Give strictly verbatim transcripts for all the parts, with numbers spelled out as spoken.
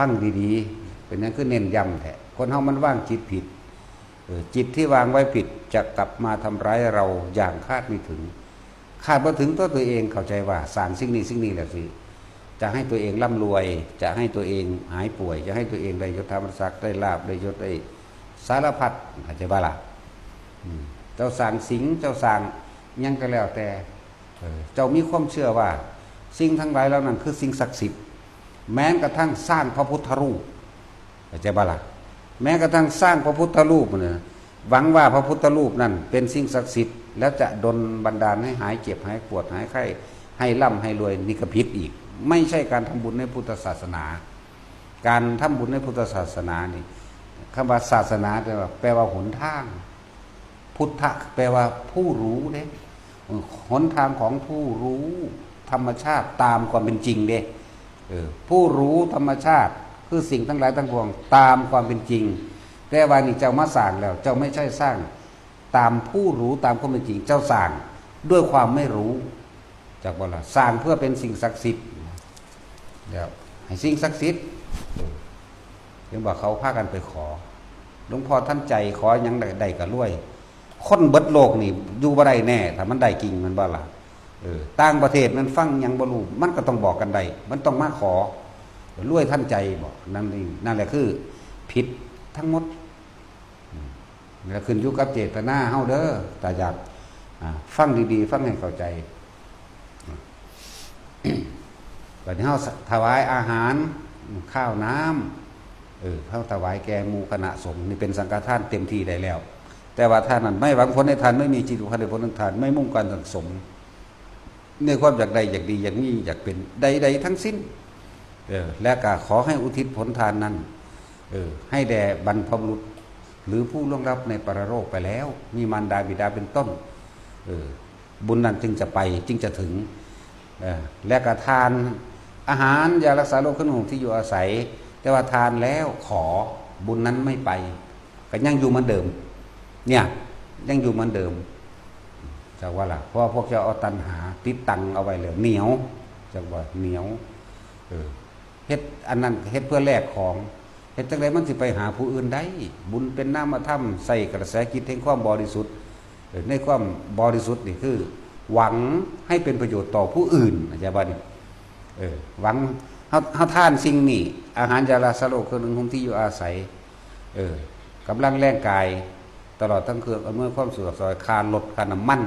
ฟังดีๆ เป็นหยังคือเน้นย้ำแท้ คนเฮามันวางจิตผิด เออ จิตที่วางไว้ผิดจะกลับมาทำร้ายเราอย่างคาดไม่ถึง คาดบ่ถึงตัวตัวเอง เข้าใจว่าสร้างสิ่งนี้สิ่งนี้แล้วสิ จะให้ตัวเองร่ำรวย จะให้ตัวเองหายป่วย จะให้ตัวเองได้ยศถาบรรดาศักดิ์ ได้ลาภ ได้ยศ ได้สารพัด เข้าใจบ่ล่ะ อืม เจ้าสร้างสิงห์ เจ้าสร้างหยังก็แล้วแต่ เออ เจ้ามีความเชื่อว่าสิ่งทั้งหลายเหล่านั้นคือสิ่งศักดิ์สิทธิ์ แม้กระทั่งสร้างพระพุทธรูป เข้าใจบ่ล่ะ แม้กระทั่งสร้างพระพุทธรูปเนี่ย หวังว่าพระพุทธรูปนั่นเป็นสิ่งศักดิ์สิทธิ์ แล้วจะดลบันดาลให้หายเจ็บหายปวดหายไข้ ให้ร่ำให้รวย นี่ก็ผิดอีก ไม่ใช่การทำบุญในพุทธศาสนา การทำบุญในพุทธศาสนานี่ คำว่าศาสนาแปลว่า แปลว่าหนทาง พุทธะแปลว่าผู้รู้เด้ หนทางของผู้รู้ธรรมชาติตามความเป็นจริงเด้ เออ ผู้รู้ธรรมชาติคือสิ่งทั้งหลายทั้งปวงตามความเป็นจริง แต่ว่านี่เจ้ามาสร้างแล้ว เจ้าไม่ใช่สร้างตามผู้รู้ตามความเป็นจริง เจ้าสร้างด้วยความไม่รู้ จักบ่ล่ะ สร้างเพื่อเป็นสิ่งศักดิ์สิทธิ์ แล้วให้สิ่งศักดิ์สิทธิ์ เห็นว่าเขาพากันไปขอ หลวงพ่อทันใจ ขอหยังได้ได้ก็รวย คนเบิดโลกนี่อยู่บ่ได้แน่ ถ้ามันได้จริง แม่นบ่ล่ะ เออ ต่างประเทศมันฟังหยังบ่รู้ มันก็ต้องบอกกันได้ มันต้องมาขอ รวยทันใจบอก นั่นนี่ นั่นแหละคือผิดทั้งหมด อืม แล้วขึ้นอยู่กับเจตนาเฮาเด้อ ถ้าอยาก อ่า ฟังดีๆ ฟังให้เข้าใจ บัดนี้เฮาถวายอาหาร ข้าวน้ำ เออ เฮาถวายแก่หมู่คณะสงฆ์ นี่เป็นสังฆทานเต็มที่ได้แล้ว แต่ว่าถ้านั้นไม่หวังผลให้ทาน ไม่มีจิตอุปทานในผลของทาน ไม่มุ่งการสั่งสม ในความอยากได้ อยากดี อยากมี อยากเป็น ใดๆ ทั้งสิ้น เออ และก็ขอให้อุทิศผลทานนั้น เออ ให้แด่บรรพบุรุษ หรือผู้ล่วงลับในปรโลกไปแล้ว มีมารดาบิดาเป็นต้น เออ บุญนั้นจึงจะไป จึงจะถึง เออ และก็ทานอาหาร ยารักษาโรค เครื่องนุ่งห่ม ที่อยู่อาศัย แต่ว่าทานแล้วขอ บุญนั้นไม่ไป ก็ยังอยู่เหมือนเดิม เนี่ย ยังอยู่เหมือนเดิม จักว่าล่ะ เพราะว่าพวกเจ้าเอาตัณหาติดตังเอาไว้แล้ว เหนียว จักว่าเหนียว เออ เฮ็ดอันนั้นเฮ็ดเพื่อแลกของ เฮ็ดจั่งใดมันสิไปหาผู้อื่นได้ บุญเป็นนามธรรม ใส่กระแสจิตแห่งความบริสุทธิ์ เออ ในความบริสุทธิ์นี่คือ หวังให้เป็นประโยชน์ต่อผู้อื่น เข้าใจบ่นี่ เออ หวัง เฮา เฮาทานสิ่งนี้ อาหาร ยารักษาโรค เครื่องนุ่งห่ม ที่อยู่อาศัย เออ กำลังแรงกาย ตลอดทั้งเครื่องอำนวยความสะดวกสบาย ค่ารถ ค่าน้ำมัน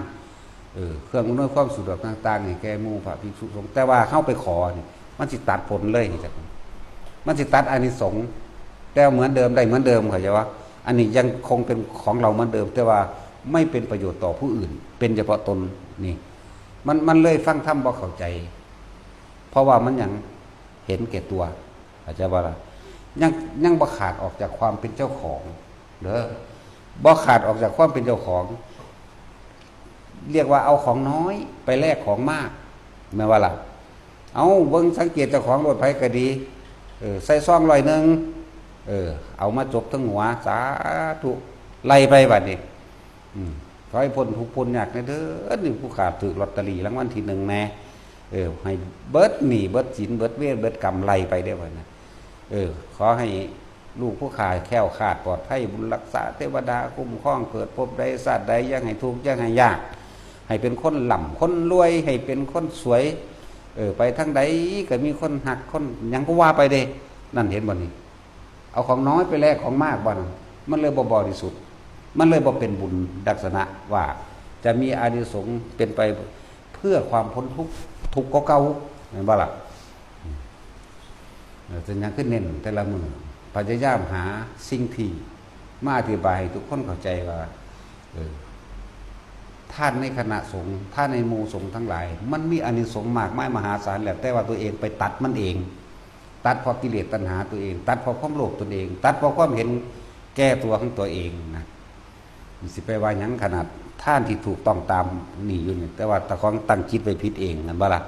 เออ เครื่องอำนวยความสะดวกต่างๆ ให้แก่หมู่พระภิกษุสงฆ์ แต่ว่าเฮาไปขอนี่ มันสิตัดผลเลย มันสิตัดอานิสงส์ แต่เหมือนเดิม ได้เหมือนเดิม เข้าใจว่า อันนี้ยังคงเป็นของเราเหมือนเดิม แต่ว่าไม่เป็นประโยชน์ต่อผู้อื่น เป็นเฉพาะตน นี่ มัน มันเลยฟังธรรมบ่เข้าใจ เพราะว่ามันยังเห็นแก่ตัว เข้าใจบ่ล่ะ ยัง ยังบ่ขาดออกจากความเป็นเจ้าของ เด้อ บ่ขาดออกจากความเป็นเจ้าของ เรียกว่าเอาของน้อยไปแลกของมาก แม่นบ่ล่ะ เอาเบิ่งสังเกตเจ้าของรถไผก็ดี เออ ใส่ซองร้อยหนึ่ง เออ เอามาจกทั้งหัว สาธุ ไล่ไปบัดนี้ อืม ขอให้พ้นทุกข์พ้นยากแน่เด้อ นี่ผู้ข้าถืกลอตเตอรี่รางวัลที่หนึ่งแน่ เออ ให้เบิดหนี้เบิดสิน เบิดเวรเบิดกรรม ไล่ไปเด้อบัดนั้น เออ ขอให้ลูกผู้ข้าแคล้วคลาดปลอดภัย บุญรักษาเทวดาคุ้มครอง เกิดภพใดชาติใด อย่าให้ทุกข์อย่าให้ยาก ให้เป็นคนร่ำคนรวย ให้เป็นคนสวย เออ ไปทางใดก็มีคนฮักคนหยังก็ว่าไปเด้ นั่นเห็นบ่นี่ เอาของน้อยไปแลกของมากบ่นั่น มันเลยบ่บริสุทธิ์ มันเลยบ่เป็นบุญลักษณะว่าจะมีอานิสงส์เป็นไปเพื่อความพ้นทุกข์ ทุกข์ก็เก่า แม่นบ่ล่ะ เออ เป็นหยังคือเน้นแต่ละมื้อ พยายามหาสิ่งที่มาอธิบายให้ทุกคนเข้าใจว่า เออ ทานในคณะสงฆ์ ทานในหมู่สงฆ์ทั้งหลาย มันมีอานิสงส์มากมายมหาศาลแหละ แต่ว่าตัวเองไปตัดมันเอง ตัดเพราะกิเลสตัณหาตัวเอง ตัดเพราะความโลภตนเอง ตัดเพราะความเห็นแก่ตัวของตัวเองนะ มันสิไปว่าหยังขนาดทานที่ถูกต้องตามนี่อยู่นี่ แต่ว่าตาของตั้งจิตไว้ผิดเอง แม่นบ่ล่ะ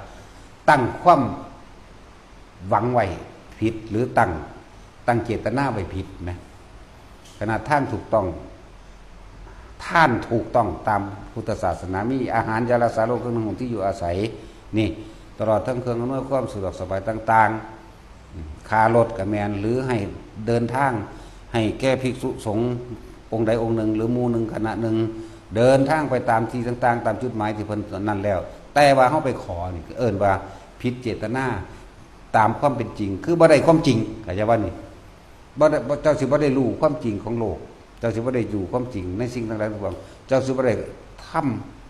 ตั้งความหวังไว้ผิด หรือตั้ง ตั้งเจตนาไว้ผิดนะ ขนาดทานถูกต้อง ทานถูกต้องตามพุทธศาสนา มีอาหาร ยารักษาโรค เครื่องนุ่งห่ม ที่อยู่อาศัย นี่ ตลอดทั้งเครื่องอำนวยความสะดวกสบายต่าง ค่ารถก็แม่น หรือให้เดินทาง ให้แก่ภิกษุสงฆ์องค์ใดองค์หนึ่ง หรือหมู่หนึ่งคณะหนึ่ง เดินทางไปตามที่ต่างๆ ตามจุดหมายที่เพิ่นนั่นแล้ว แต่ว่าเฮาไปขอนี่เอิ้นว่าผิดเจตนาตามความเป็นจริง คือบ่ได้ความจริง เข้าใจว่านี่ บ่ได้ บ่ เจ้าสิบ่ได้รู้ความจริงของโลก เจ้าสิบ่ได้อยู่ความจริงในสิ่งทั้งหลายทั้งปวง เจ้าสิบ่ได้ท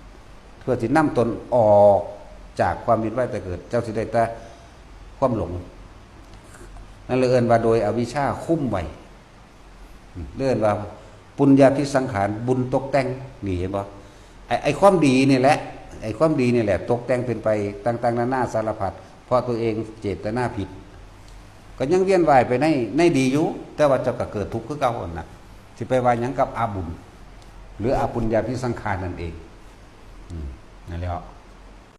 ำเพื่อสินำตนออกจากความเวียนว่ายตายเกิด เจ้าสิได้แต่ความหลง นั่นเลยเอิ้นว่าโดยอวิชชาคุ้มไว้ เอิ้นว่าปุญญาภิสังขาร บุญตกแต่ง นี่เห็นบ่ ไอ้ ไอ้ความดีนี่แหละ ไอ้ความดีนี่แหละ ตกแต่งเป็นไปต่างๆ นานาสารพัด เพราะตัวเองเจตนาผิด ก็ยังเวียนว่ายไปใน ในดีอยู่ แต่ว่าเจ้าก็เกิดทุกข์คือเก่าหั่นน่ะ สิไปว่าหยังกับอาบุญ หรืออาปุญญาภิสังขารนั่นเอง อืม นั่นแหละ